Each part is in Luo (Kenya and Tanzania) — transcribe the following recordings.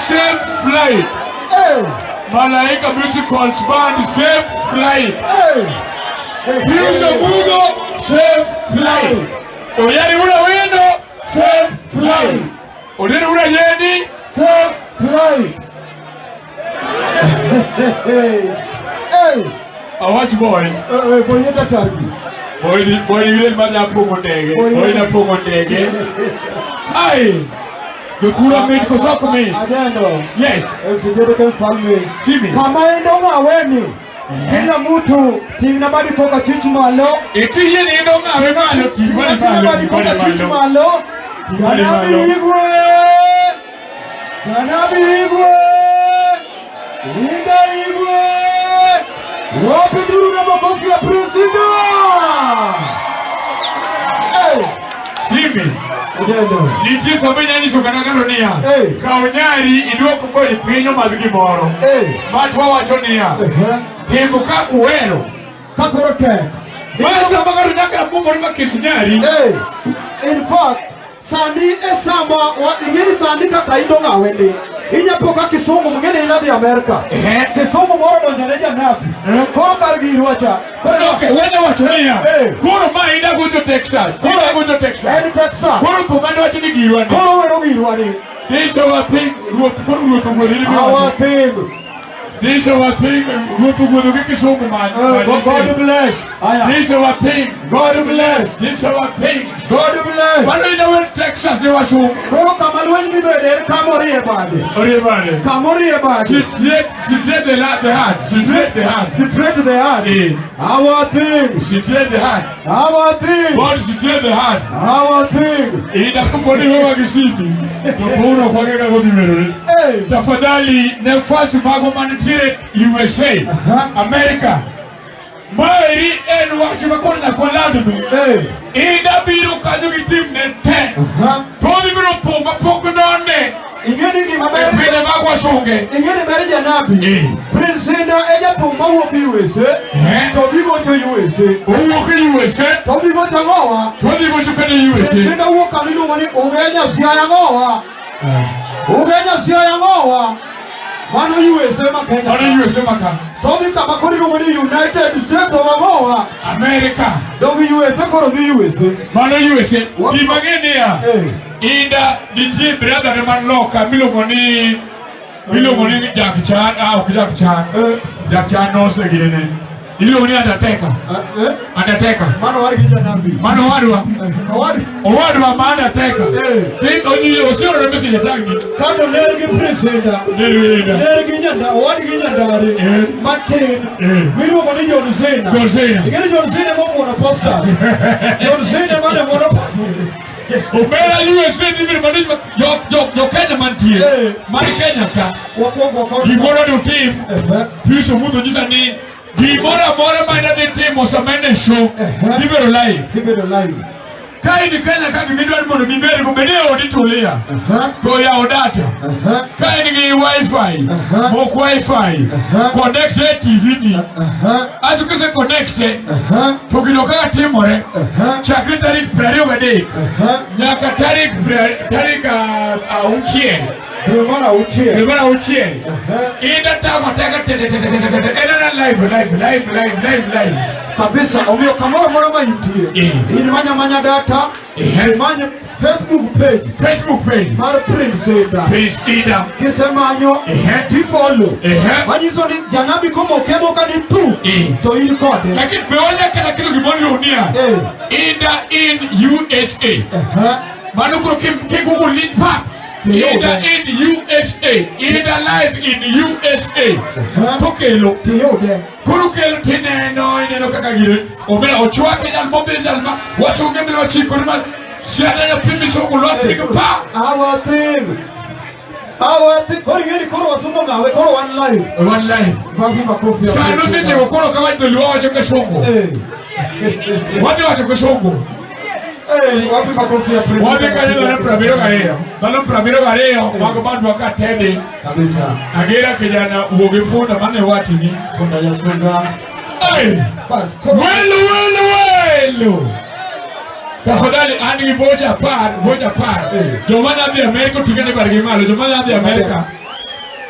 Safe flight. Hey. Malaika Musicals Band, safe flight. Hey. Pius Omugo, safe flight. Oyari ula wino, safe flight. Oyari ula yeni, safe flight. Hey. Awach boy. Boy yeta tagi. Boy boy yule manya pongo ndege. Boy na pongo ndege. Ai. Jokura mit koso ok mit. Agendo. Yes. MC Jericho mfalme. Simi. Kama endo ng'aweni. Kila mtu ting'na badi koka chich malo. Ikiyie ni endo ng'awe malo ting' badi Ting'na malo. badi koka chich malo. Janabi Igwe. Janabi Igwe. Inda Igwe. Wapi nduru na makofi ya Prince Inda? Hey. Simi. Agendo. Nitie sama inya nyiso kata ng'ato niya, Hey. kaw nyari iduok kodi piny omadh gimoro. Hey. But wawacho niya, tim kaka uhero. Kakoro tek. Ma sama ng'ato nyaka bumore ma kis nyari. Hey. In fact, sani e sama wa ing'eni sani kaka indo ng'awe ni. Inya po ka Kisumu mng'eni inadhi Amerika. Kisumu moro donjo ne janabi. Koro kar girwa cha. Koro Okay, wene wacho niya, Hey. koro ma ida gocho Texas, ida gocho Texas. En Texas. Koro thum mane wacho ni girwa ni. Koro wero girwa ni. This our thing, ruoth koro ruoth ogwedhi ni Our miwacho. thing. This our thing, ruoth ogwedho gi Kisumu man. God bless. Aya. This our thing, God bless. This our thing. God bless. Mano ina wer Texas ni wasungu. Koro kama lweny dhi bede en kama orie bade. Orie bade. Kama orie bade. Straight, straight the heart. Straight the heart. Straight the heart. Eh. Our thing. Straight the heart. Our thing. God straight the heart. Our thing. Ida kuponi wewe kisiki. Topuro kwa kaka godhi merore. Hey. Tafadhali nafasi mago manitiere USA. America. Maeri en wach makoro nyaka walandnu. Hey. Ida biro kanyo gi tim ne te. To biro pong' mapok none. Ing'eni gima ber. E pinje mag wasunge. Ing'eni ber janabi. Eh. Prince Inda e jathum mawuok USA. Eh. To dhi gocho USA. Owuok e USA. To dhi gocho ang'owa. To dhi gocho kane USA. Prince Inda wuok kama iluongo ni Ugenya Siaya ang'owa. Ugenya Siaya ang'owa. Mano USA ma Kenya. Mano USA ma ka. To dhi kama koro iluongo ni United States of ang'owa. America. Dong USA koro dhi USA. Mano USA. Gima ng'e niya. Eh. Inda nitie brother ne man loka miluongo ni Jack Chan, ah ok Jack Chan. Jack Chan nosegine. Iluongo ni Undertaker. Undertaker. Mano wargi janabi. Mano owadwa. Owadwa. Owadwa ma Undertaker. Think onyi osioro message atangi. Kato ler gi Prince Inda. Ler gi Inda. Ler gi Nyanda, owadgi Nyandari. Matin. Miluongo ni John Cena. John Cena. Ing'eni John Cena momuono posters. John Cena mane muono posters. Omera USA ni biro mano jo Kenya mantie. Mar Kenya ka. Gimoro ni utim. Pius Omuto nyisa ni gimoro amora ma ina dhi timo sama en e show dhi bedo live. Dhi bedo live. Ka in Kenya ka gimidwaro mondo gibedgo bed e odi tulia. To yaw data. Ka in gi wifi, mok wifi, connect e TV ni. Asto kise connect to gino kaka timore chakre tarik 23 nyaka tarik 6. Dwe mar auchiel. Dwe mar auchiel. Inda tamo teka te te te te te te. En ana live live live live live live. Kabisa, omiyo kamoro amora ma intie, in manya manya data, imany Facebook page. Facebook page. Mar Prince Inda. Prince Inda. Kisemanyo, tifollow. Manyiso ni janabi komoke moka ni tu, to in kode. Lakini be wanya kata kilo gimoro iluongo niya. Inda in USA. Mano koro ki Google ni pap. Inda in USA. Inda live in USA. Tokelo. Koro kelo tineno ineno kaka gire. Omera ochwake jal mobed jal ma wasunge mbele wachiko ni ma Siana ya pimi chungu lwa pa. Awatim. Awatim. Koro ing'eni koro wasungo ng'awe koro wan live. One live. Wapi makofi ya. Sano seche go koro kama joluo wacho kisungu. Wadhi wacho kisungu. Wapi makofi ya president. Wadhi kanyo dhano 72. Dhano 72 mag bandwa ka tedi. Kabisa. Agera kijana wuogi punda mane wachni. Punda ya sunga. Bas koro. Welu welu welu. Tafadhali an gi vocha 10, vocha 10. Joma nyadhi Amerika oting'e bargi malo, joma nyadhi Amerika.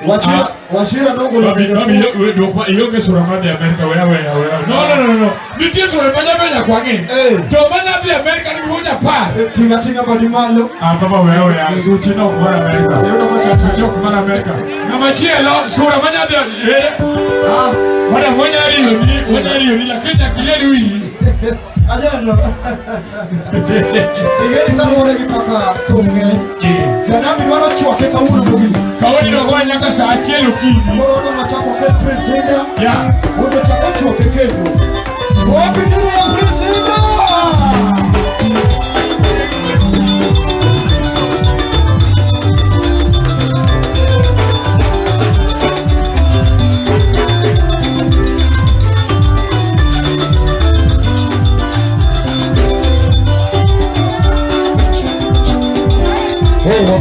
Wachira, wachira nogolo. Ionge sura mar dhi Amerika, weya weya weya. No no no no. Nitie sura ma nyabe nyaka wang'i. Joma nyadhi Amerika nigi vocha 10. Tinga tinga badi malo. Ah baba weya weya. Suchi no ok mar Amerika. Suchi ok mar Amerika. Ng'ama chielo sura ma nyadhi ere. Ah. Madam wanyari yoni lakini nyaka iler wiyi. Ajeno. Ing'eni kaluwore gi kaka thum ng'eny. Janabi dwaro chwake kawuono mogik. Kawuono idwa nyaka saa 1 okinyi. Koro wadwa machako ket Prince Indah. Yeah. Mondo chak ochwake kendo. Wapi nduru ya Prince Indah? Thank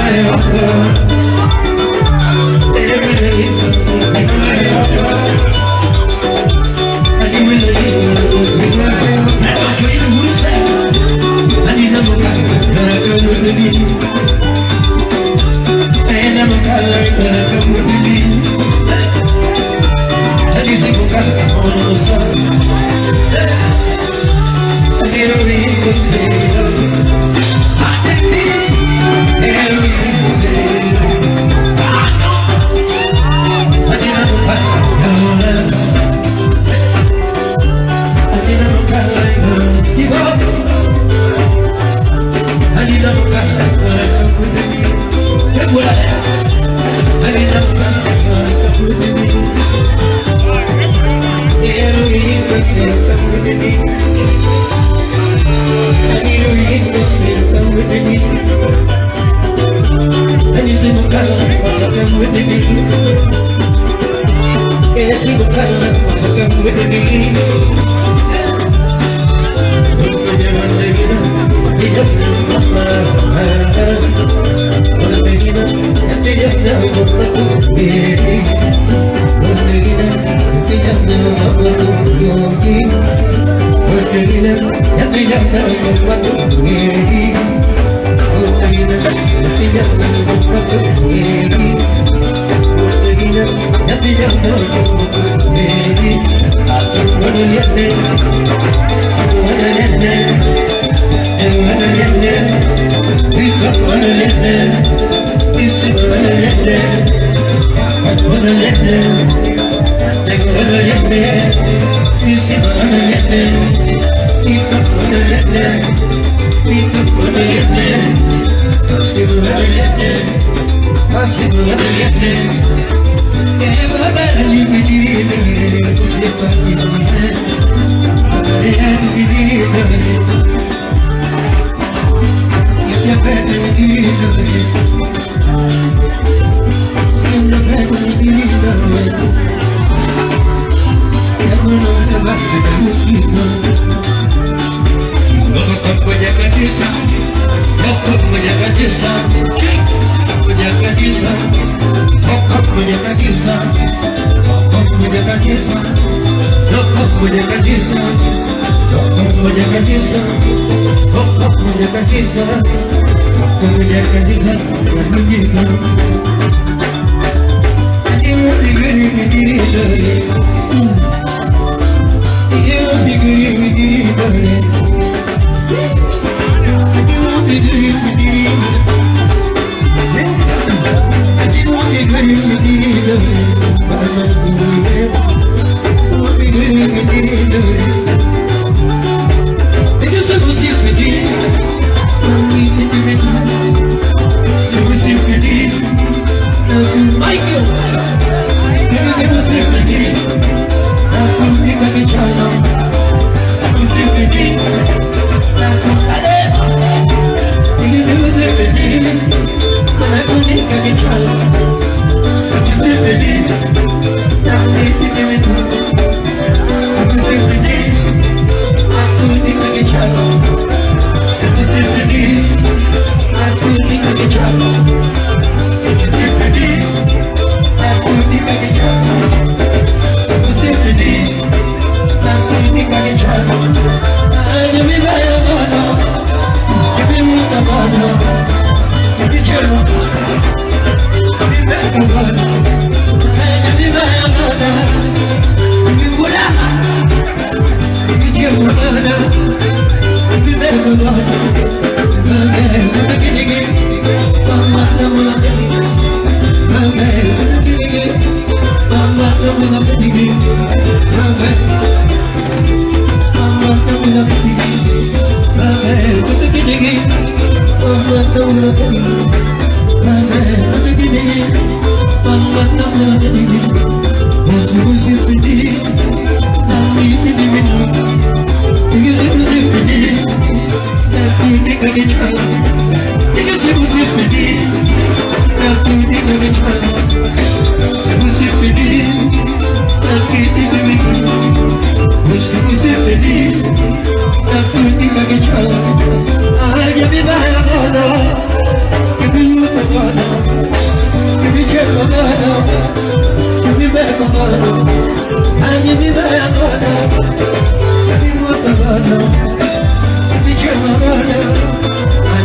you.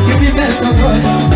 Give me back.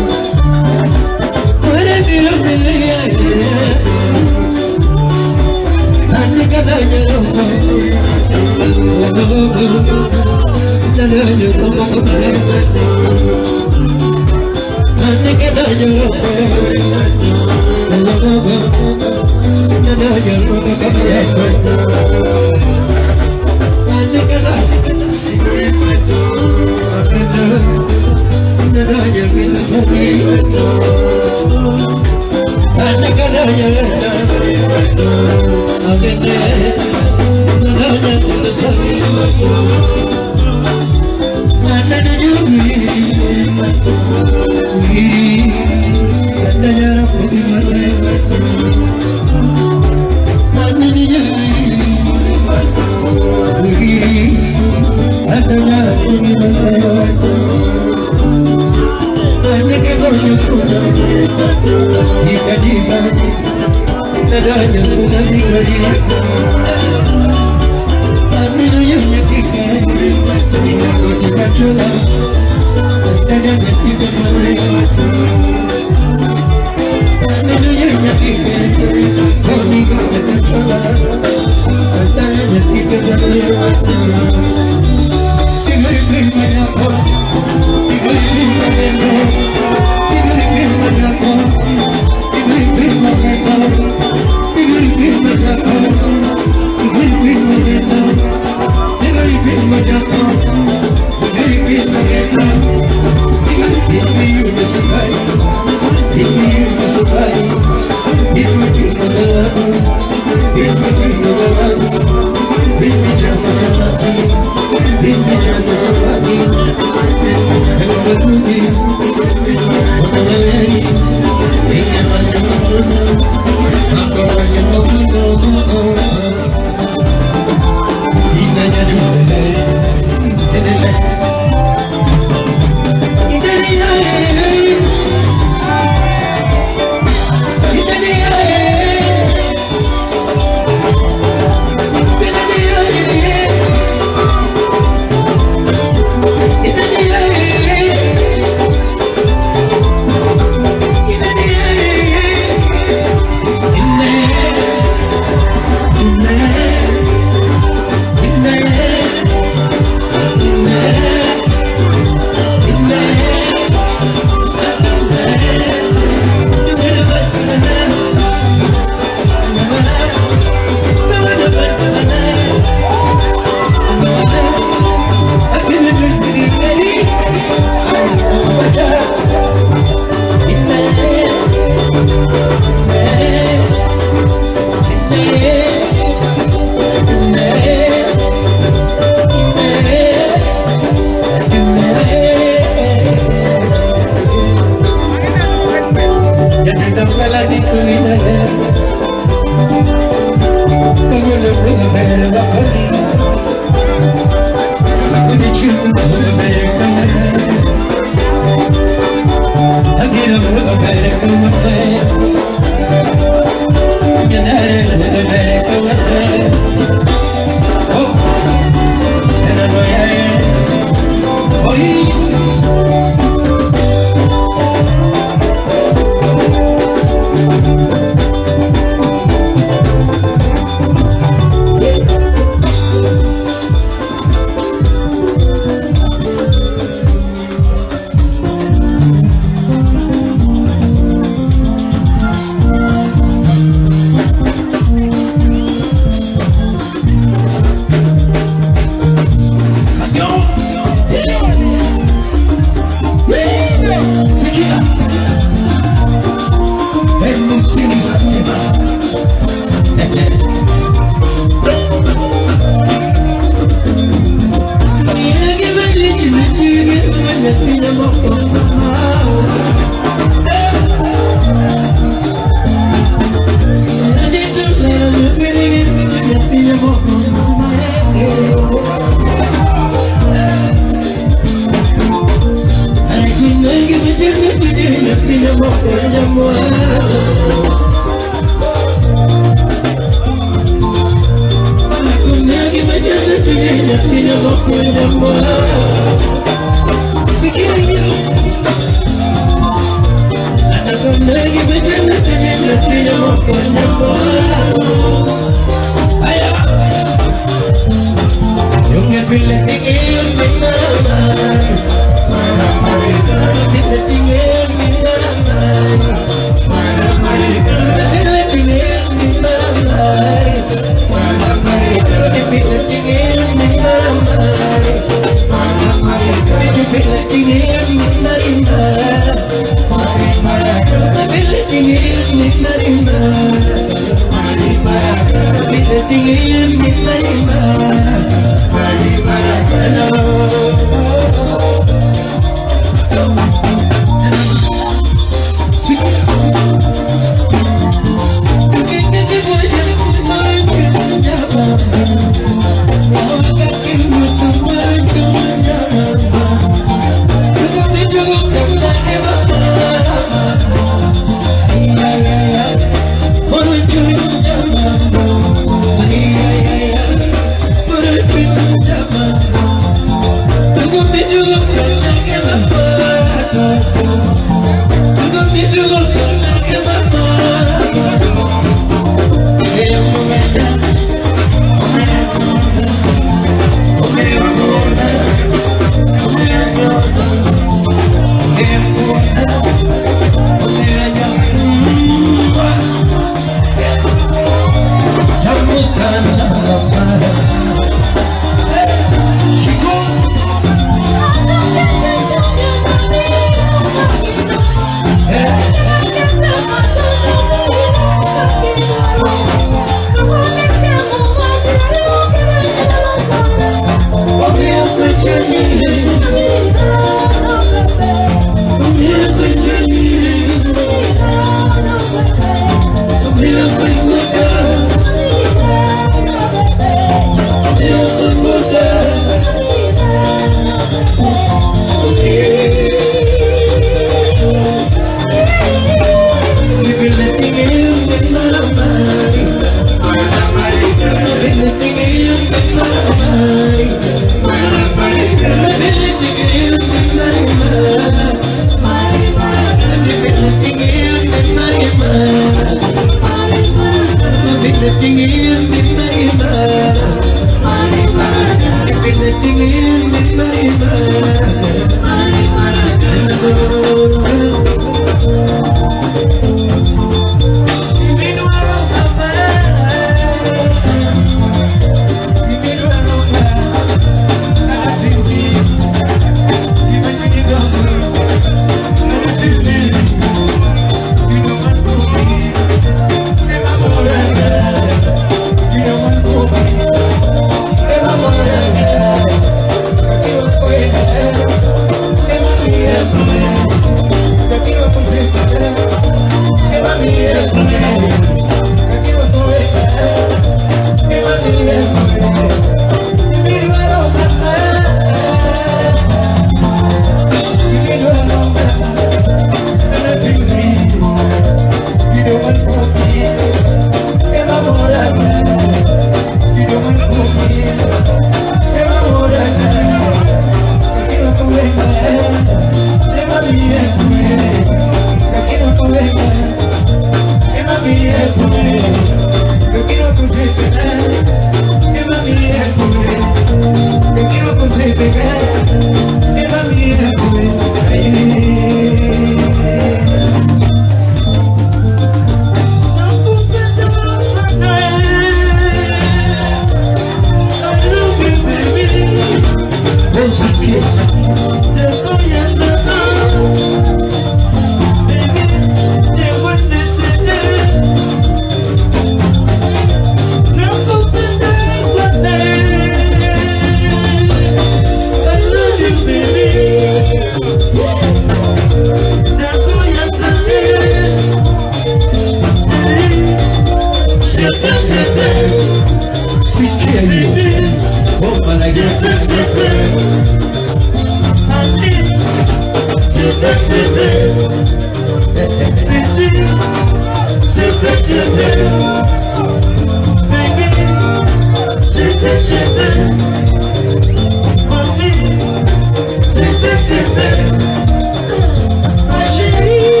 Ma chérie,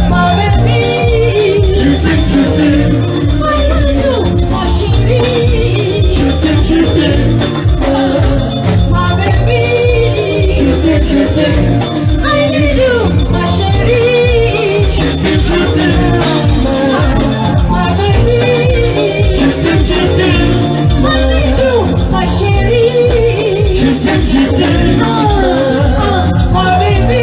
ma baby, I love you, ma chérie, ma baby, I need you, ma chérie, ma baby, I need you, ma chérie, ma baby,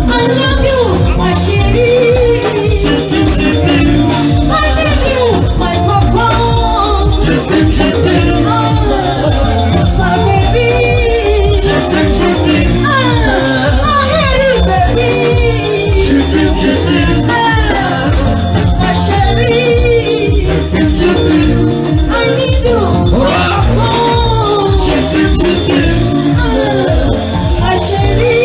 I love you, ma chérie, I need you, my papa. My baby, I hate you, baby. Ma chérie, I need you. Oh, ma chérie,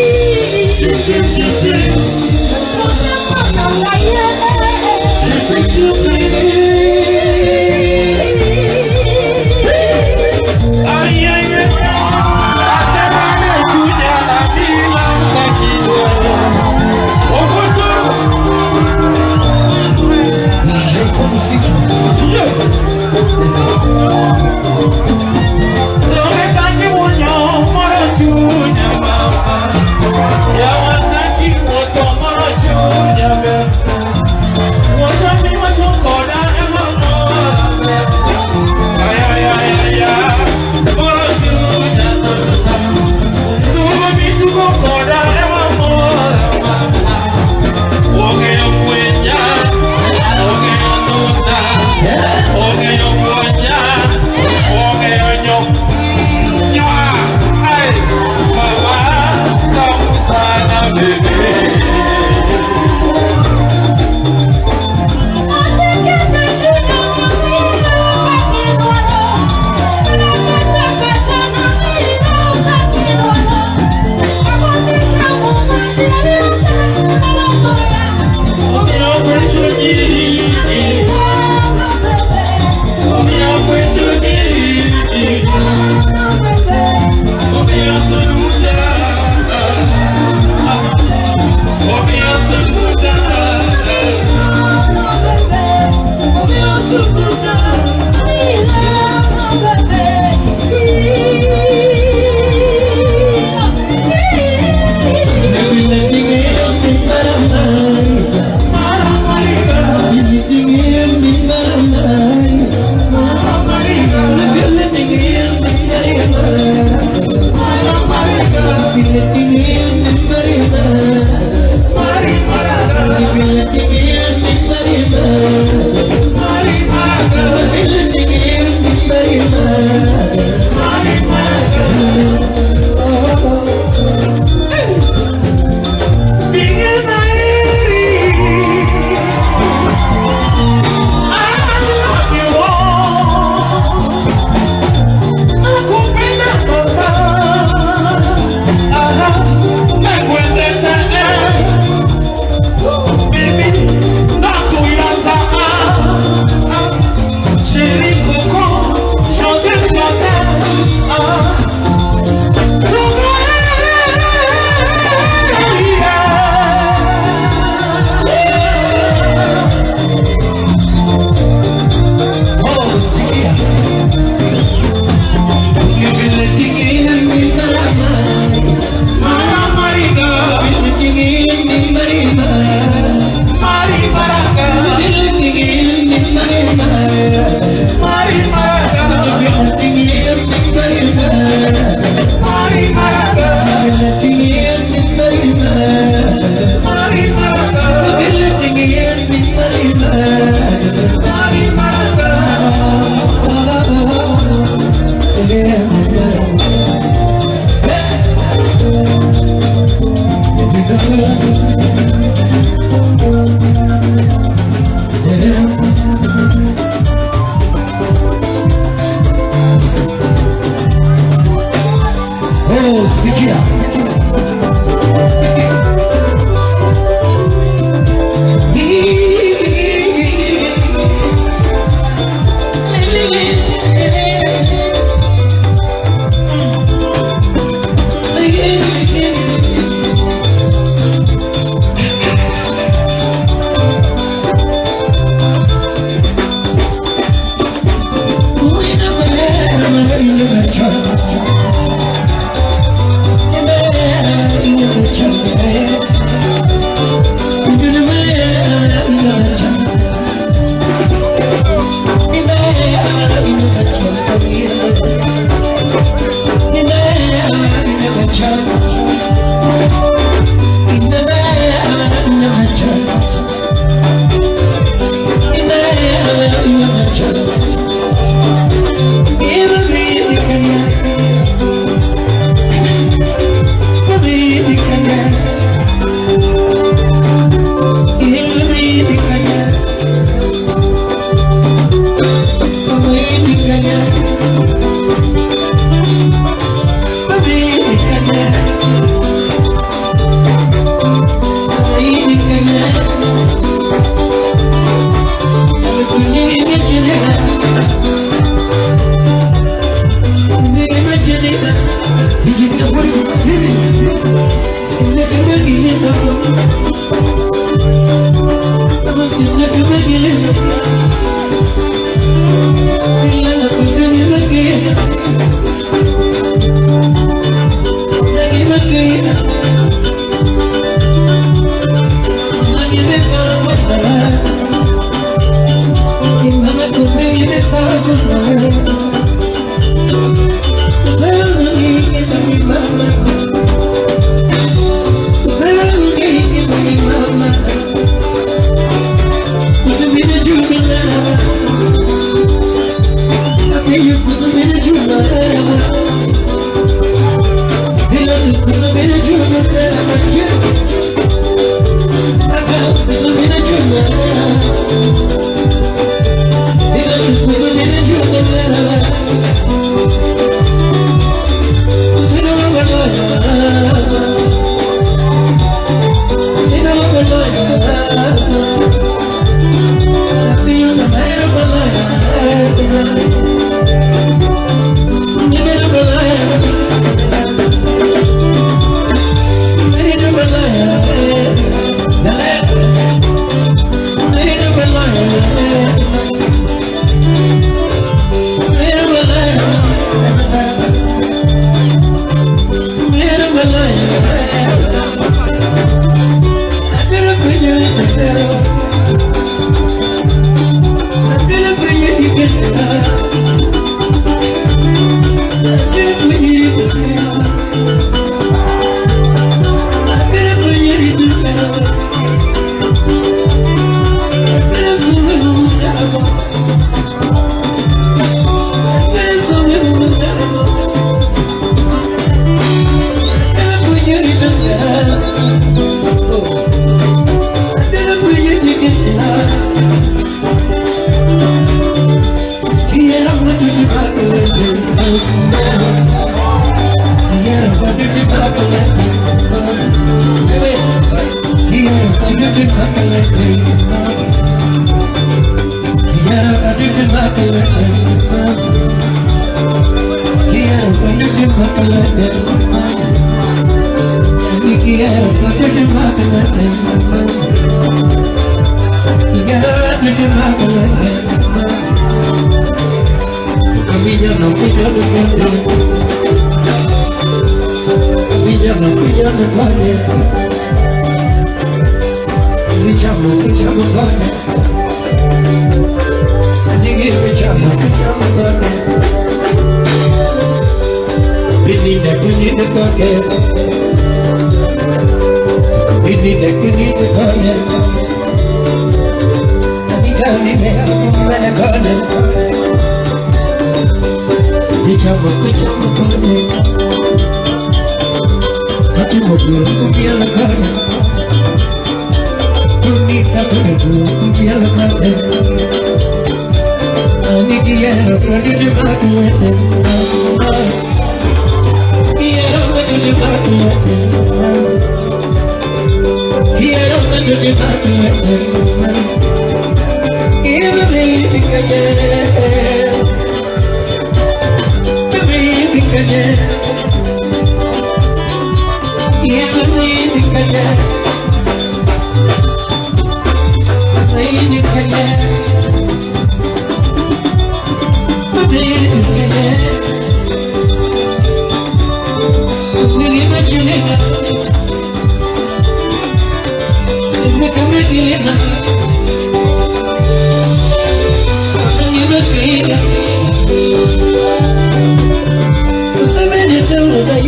Thank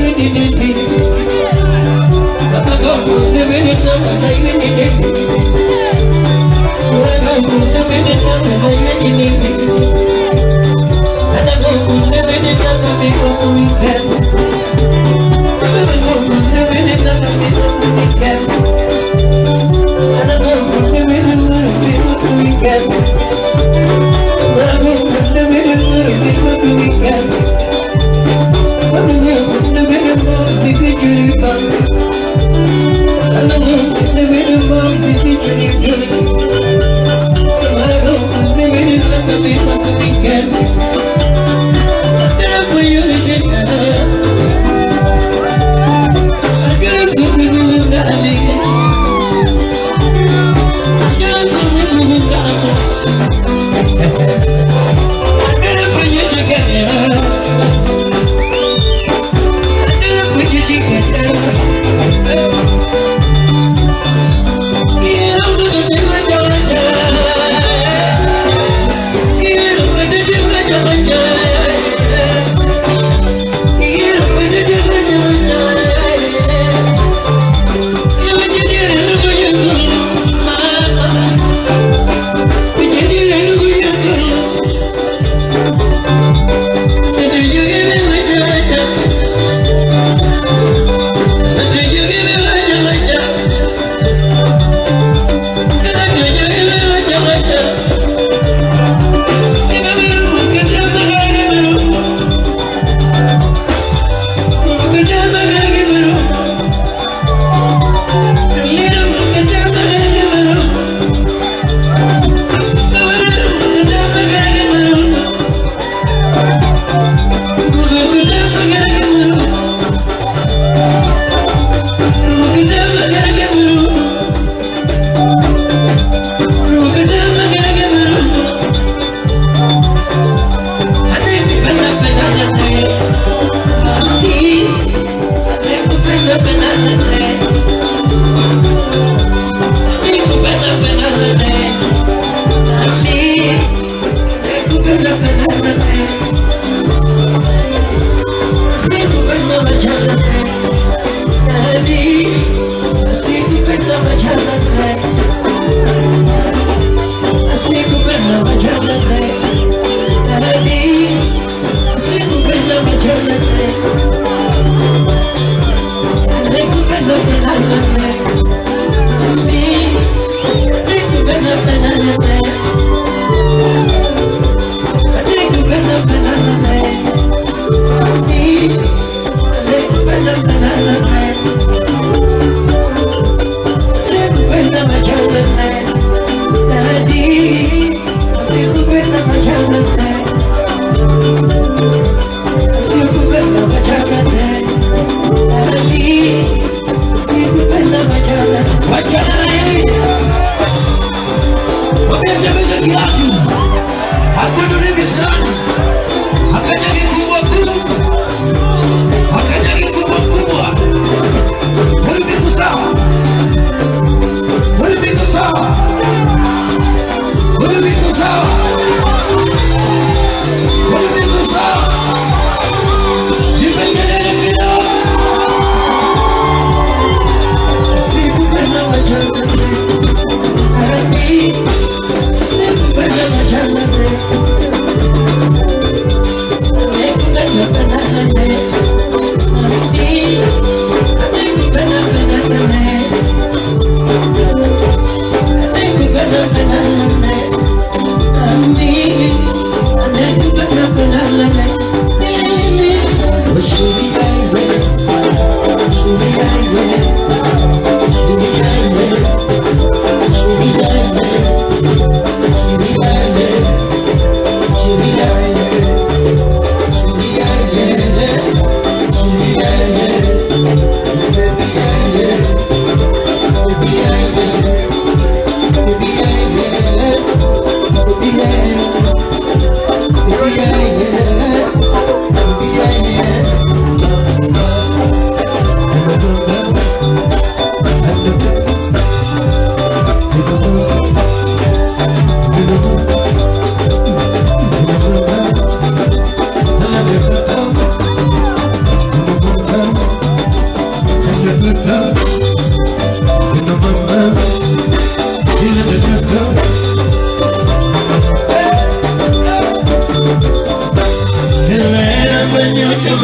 you.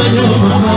Manyo.